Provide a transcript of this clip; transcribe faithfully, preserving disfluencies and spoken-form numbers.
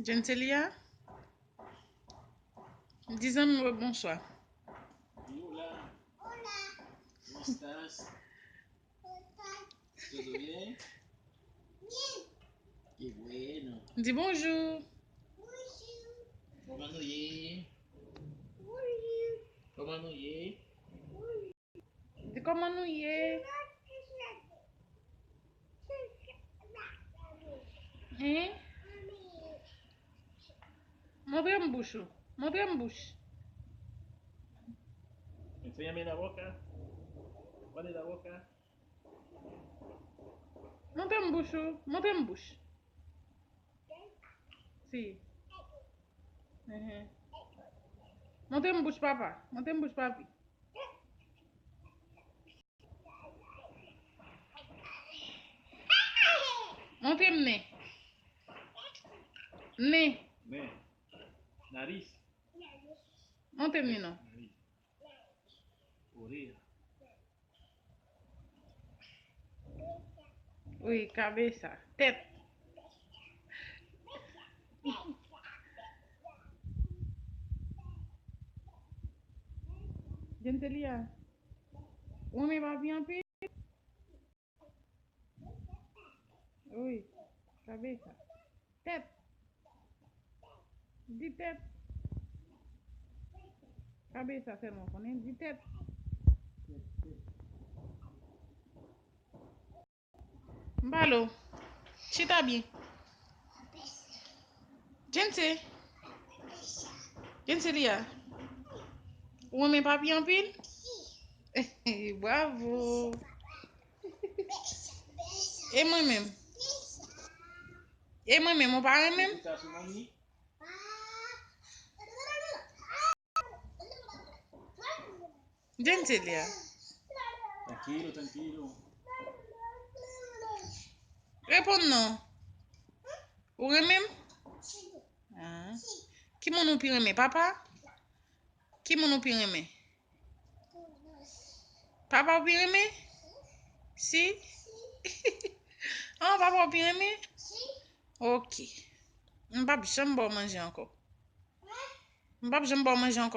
Gentelia? Di zanmi w bonswa. Hola. ¿Cómo estás? ¿Todo bien? Qué bueno. Di bonjou. Kòman nou ye? Kòman nou ye? Di kòman nou ye? Hein? Montre m bouch ou. Montre m bouch. Enséñame la boca. ¿Cuál es la boca? Montre m bouch ou. Montre m bouch. Si. Mhm. Montre m bouch papa. Montre m bouch papi. Montre m nen. Nen. Nen. Nariz. Montre m nen non. Nariz. Oreja. Wi, kabesa. Tèt. Gentelia. Ou renmen papi anpil? Wi, kabesa. Tèt. Di tèt. Kabesa sèlman konnen, di tèt. M pale w. Chita byen. Gense. Gense li a. Ou renmen papi anpil? Bravo. E mwen menm? E mwen menm, ou pa renmen m? Gentelia. Tranquilo, tranquilo. Reponn non. Ou renmen m? Ah. Ki moun ou pi renmen, papa? Ki moun ou pi renmen? Papa ou pi renmen? Si? Ah, papa ou pi renmen? Ok. M p ap janm ba w manje ankò. M p ap janm ba w manje ankò.